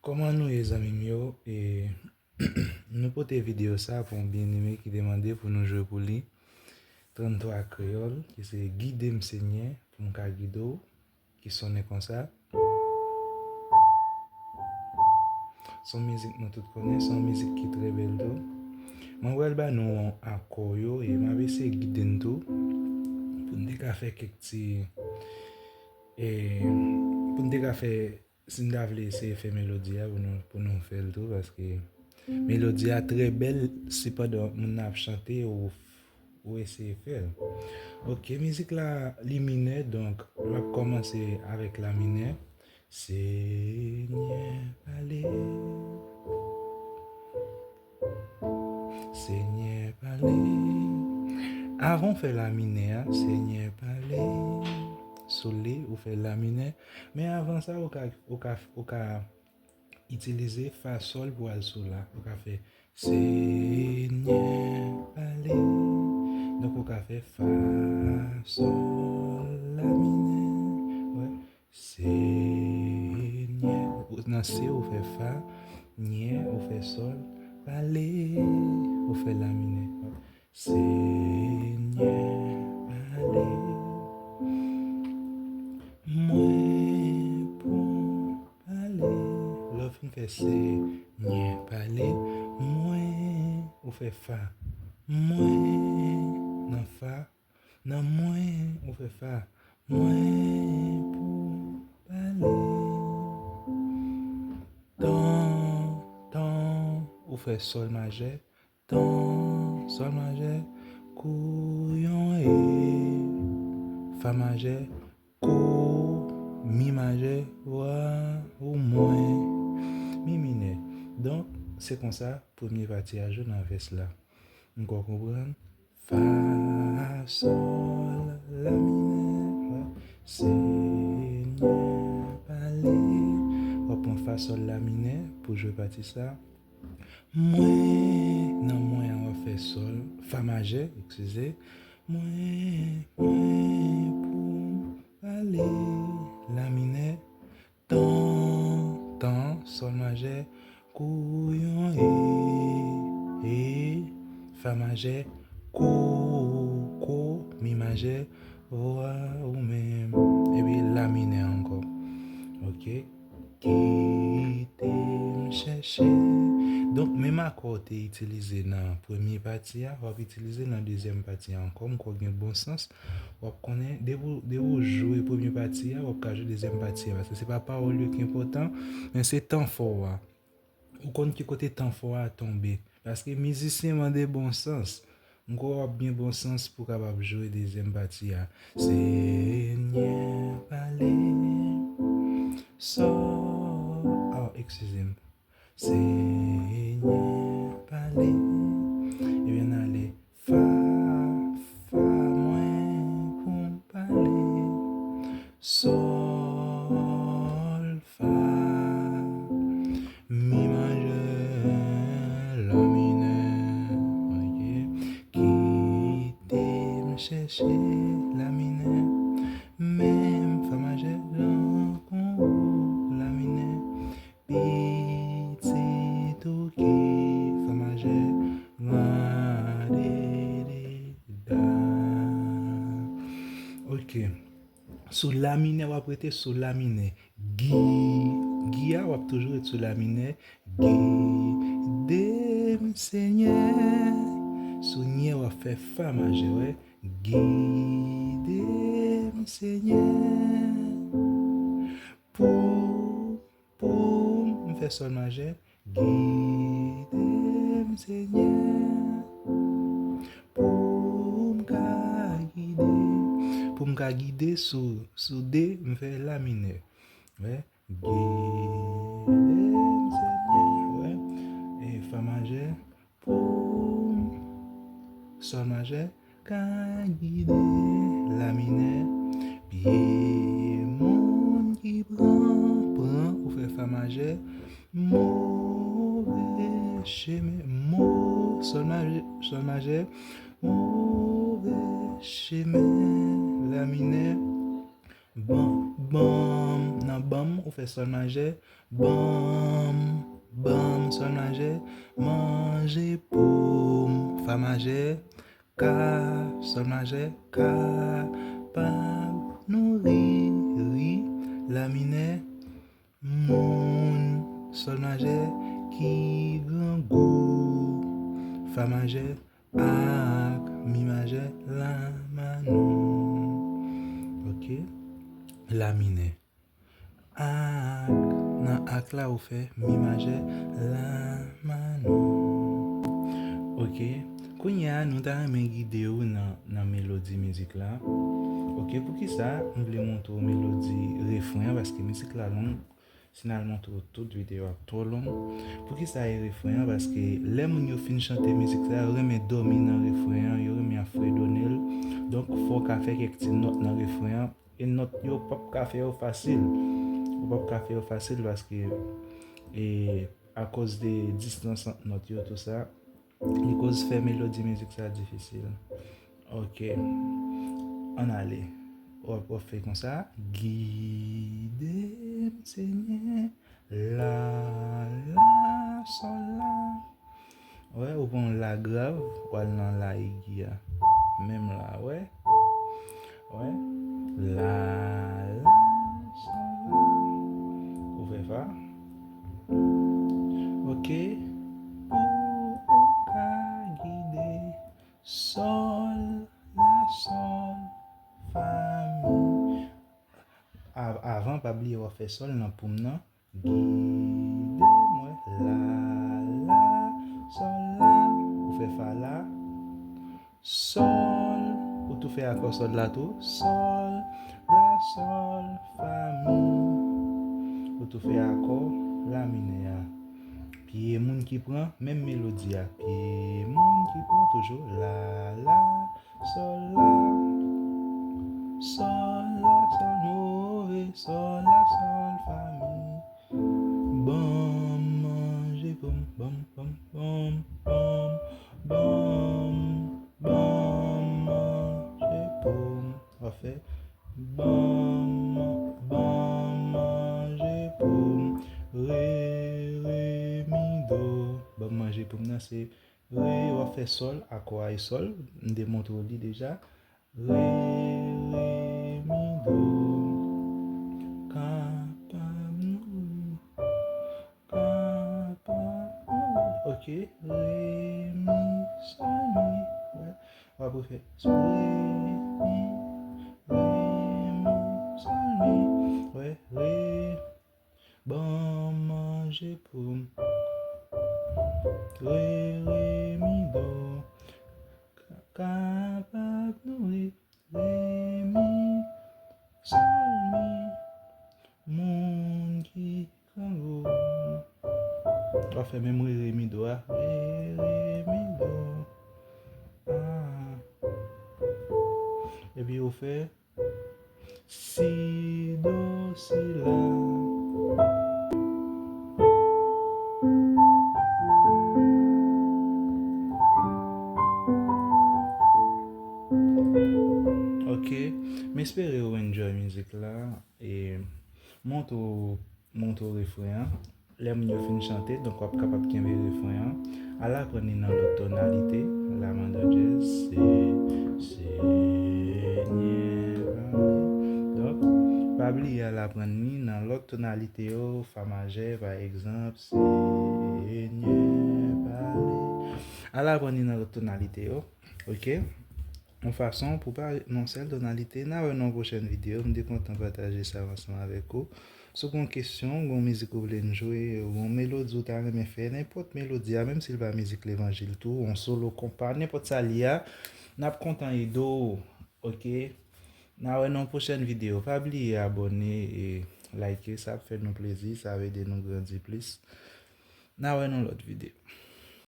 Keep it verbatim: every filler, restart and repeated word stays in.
Kòman nou ye, zanmi m yo? E, nou pote videyo sa pou yon byeneme ki te mande pou nou jwe pou li tranntwa kreyòl, ki se Gide m, Senyè, pou m ka gide w, ki sonnen konsa. Se yon mizik nou tout konnen, se yon mizik ki trè bèl tou. Mwen pral ba nou akò yo e m ap eseye gide n tou pou n te ka fè kèk ti, e, pou n te ka fè, si n ta vle eseye fè melodi a pou nou, pou nou fè l tou, paske melodi a trè bèl, sepandan moun nan ap chante, ou, ou eseye fè l. Ok, mizik la, li minè, donk, m ap kòmanse avèk la minè. Senyè, pale. Senyè, pale. Avan w fè la minè a, Senyè, pale. Sou li, ou fè la minè. Men avan sa, ou ka, ou ka, ou ka itilize fa sòl pou al sou la. Ou ka fè Senyè, pale. Donk, ou ka fè fa sòl la minè. Wè. Senyè. Ou, nan se, ou fè fa, nyè, ou fè sòl, pale, ou fè la minè. Senyè, pale. Mwen pou pale. Lè w fin fè Senyè, pale. Mwen, ou fè fa. Mwen, nan fa. Nan mwen, ou fè fa. Mwen pou pale. Tan, tan, ou fè sòl majè. Tan, sòl majè, kou yon e, fa majè, kou, mi majè, wa, ou mwen, mi minè. Donk, se konsa premye pati a jwe nan vès la. M kwè w konprann. Fa, sòl, la minè. Senyè, pale. W ap pran fa, sòl, la minè pou jwe pati sa. Mwen, nan mwen an, w ap fè sòl, fa majè, eskize. Mwen, mwen pou pale, la minè. Tan, tan, sòl majè, kou yon e, e, fa majè, kou, kou, mi majè, wa, ou menm. Epi la minè ankò. Ok. Kite m chèche. Donk, menm akò w te itilize nan premye pati a, w ap itilize nan dezyèm pati a ankò. M kwè w gen bon sans. W ap konnen, depi w, depi w jwe premye pati a, w ap ka jwe dezyèm pati a. Paske se pa pawòl yo ki enpòtan, men se tan fò a. Ou konn ki kote tan fò a tonbe. Paske mizisyen mande bon sans. M kwè w ap gen bon sans pou w kapab jwe dezyèm pati a. Senyè, pale. Sò. Oh, eskize m. Senyè, pale. Ebyen, n ale. Fa, fa mwen pou m pale. Sòl, fa, mi majè, la minè. Ok. Kite m chèche la minè. Menm fa majè, jan kon ou, la minè. Pitit ou ki fa majè, la, de, de, da. Ok. Sou la minè, w ap rete sou la minè. Gi, gi a, w ap toujou ret sou la minè. Gide m, Senyè. Sou nyè, w ap fè fa majè, wè. Gide m, Senyè. Pou, pou m fè sòl majè. Gide m, Senyè, pou m ka gide. Pou m ka gide sou, sou de, m fè la minè. Wè. Gide m, Senyè, wè. E fa majè. Pou sòl majè, ka gide la minè. Pye moun ki pran, pran, ou fè fa majè. Move chemen, mo, sòl majè, sòl majè. Move chemen, la minè. Ban, ban m, nan ban m, ou fè sòl majè. Ban m, Sòl majè, manje pou m. Fa majè, ka, sòl majè, kapab nouri, ri, la minè, moun, sòl majè, ki grangou, fa majè, ak, mi majè, la manon. Ok? La minè. Ak, nan ak la ou fè mi majè, la manon. Ok. Kounye a, nou ta renmen gide w nan, nan melodi mizik la. Ok, poukisa m vle montre w melodi refren an? Paske mizik la long. Si n al montre w tout videyo ap twò long. Poukisa e refren an? Paske lè moun yo fin chante mizik sa, yo renmen dòmi nan refren an, yo renmen ap fredone l. Donk, fò w ka fè kèk ti nòt nan refren an. E nòt yo p ap ka fè yo fasil. Ou p ap ka fè yo fasil paske, e, akoz de distans ant nòt yo, tou sa, li koz fè melodi mizik sa difisil. Ok. Ann ale. W ap, w ap fè konsa. Gide m, Senyè. La, la, sòl, la. Wè, ou pran la grav, w al nan la egi a. Menm la, wè. Wè. La, la, sòl, la. Ou fè fa. Ok. Pou ou ka gide. Sòl, la, sòl, fa, mi. A-, avan, pa bliye w ap fè sòl nan pou m nan. Gide mwen, la, la, sòl, la. Ou fè fa la. Sòl. Ou tou fè akò sòl la tou. Sòl, la, sòl, fa, mi. Ou tou fè akò la minè a. Pye moun ki pran menm melodi a. Pye moun ki pran toujou. La, la, sòl, la. Sòl, la, sòl, mo, re, sòl, la, sòl, fa, mi. Ban m manje pou m, ban m, ban m, ban m, ban m, ban m, ban m manje pou m. W ap fè ban m, ban m manje pou m. Re, re, mi, do. Ban m manje pou m nan se re, w ap fè sòl, akò a e sòl. M te montre w li deja. Re, re, mi, do. Kapab nouri. Kapab nouri. Ok. Re, mi, sòl, mi. Wè. W ap refè. Re, mi, re, mi, sòl, mi. Wè. Re. Ban m manje pou m. Re, re, mi, do. Ka-, kapab nouri. Re, mi, sòl, mi. Moun ki grangou. W ap fè menm re, re, mi, do a. Re, re, mi, do. Ah. Epi ou fè si, do, si, la. Ok, m espere ou enjoy mizik la. E montre w, montre w refren an. Lè moun yo fin chante, donk w ap kapab kenbe refren an. Al aprann li nan lòt tonalite, la majè, se, Senyè, pale. Donk, pa bliye al aprann li nan lòt tonalite yo, fa majè, pa egzanp, Senyè, pale. Al aprann li nan lòt tonalite yo, ok? Yon fason pou pa ret nan yon sèl tonalite. N a wè nan yon pwochèn videyo. M te kontan pataje sa ansanm avèk ou. Si w gen yon kesyon, gen yon mizik ou vle n jwe, gen yon melodi ou ta renmen fè, nenpòt melodi a, menm si l pa mizik levanjil tou, yon solo konpa, nenpòt sa l ye a, n ap kontan ede w, ok? N a wè nan yon pwochèn videyo. Pa bliye abòne e like, sa ap fè nou plezi, sa ap ede nou grandi plis. N a wè nan lòt videyo.